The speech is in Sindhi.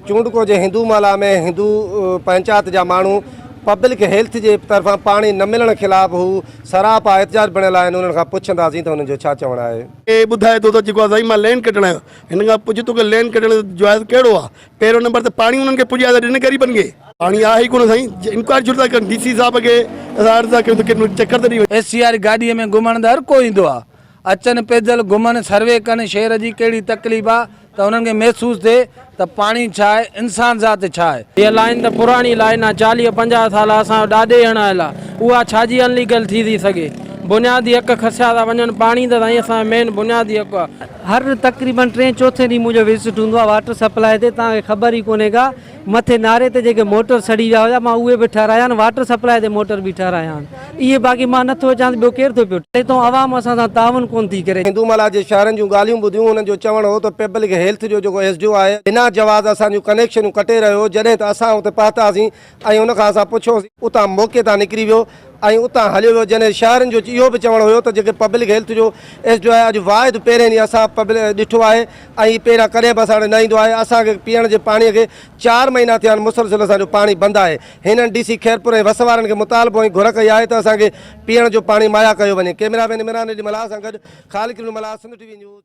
چونڊڪو جي هندو محلا ۾ هندو پنچائت جا ماڻهو پبلڪ هيلٿ جي طرفان پاڻي نه ملڻ خلاف هو سراپا احتجاج بڻيل آهن انهن کان پڇنداسين ته انهن جو ڇا چوڻ آهي. هي ٻڌائي ٿو ته جيڪو آهي سائين مان لين ڪڍڻ آيو هن کان پڇ توکي لين ڪڍڻ جو جواز ڪهڙو آهي پهريون نمبر ته پاڻي انهن کي پڄائي ته ڏن غريبن کي پاڻي آهي ئي ڪونه سائين انڪوائري ڇو ٿا ڪن ڊي سي صاحب کي اسان عرض ٿا ڪيون ته ڪن چڪر ته ڏئي وڃي. اي سي واري گاڏيء ۾ گهمڻ ته هر ڪو ايندو آ. اچن پيدل گهمن سروي ڪن شهر جي ڪهڙي تڪليف آ ته انهن کي محسوس ٿئي ته پاڻي ڇا آهي انسان ذات ڇا آهي. هيء لائين ته پراڻي لائين آ، چاليهه 50 سال اسان جو ڏاڏي هڻايل آ، اها ڇا جي انليگل ٿي ٿي سگهي. بنيادي حق کسيا ٿا وڃن، پاڻي ته سائين اسان جو مين بنيادي حق آ. هر تقريبن ٽئين چوٿين ڏينهن منهنجو وزٽ هوندو آهي واٽر سپلاء تي توهان کي خبر ئي ڪونهي ڪا مٿي ناري تي جيڪي موٽر سڙي ويا هيا مان اهي به ٺهرايا آهن واٽر سپلاء تي موٽر به ٺهرايا آهن اهي باقي مان نٿو اچان ته ٻيو ڪير ٿو پيو ٺهي تون عوام اسان سان تعاون ڪونه ٿي ڪري. هندو ملا جي شهرن جون ڳالهيون ٻڌيون انهن جو چوڻ هو ته پبلڪ هيلٿ جو جيڪو ايس ڊي او آهي بنا جواز اسان جون ڪنيڪشنون ڪٽي رهيو هو جڏهن ته اسان اتي پهتاسين ۽ ان کان اسان پڇيوسين اتان موقعي تان نڪري ويو ۽ اتان هليو ويو جڏهن شهرين جو اهو به چوڻ هيو ته جيڪي پبلڪ هيلٿ جو ايس ڊي او آهي اڄ واحد پهرين ڏينهن اسان ڏٺو آهي ۽ هي پهريان ڪڏهن به اسان وٽ نه ايندو آهي اسان کي پيئڻ جي پاڻي کي چار مهينا ٿيا آهن مسلسل اسان جو پاڻي بند آهي هنن ڊي سي خيرپور ۽ وس وارن کي مطالبو ۽ گهر ڪئي آهي ته اسان کي پيئڻ جو پاڻي مهيا ڪيو وڃي ڪئميرا مين عمران علي ملاح سان گڏ Khaliq Malleh Sindh T V news.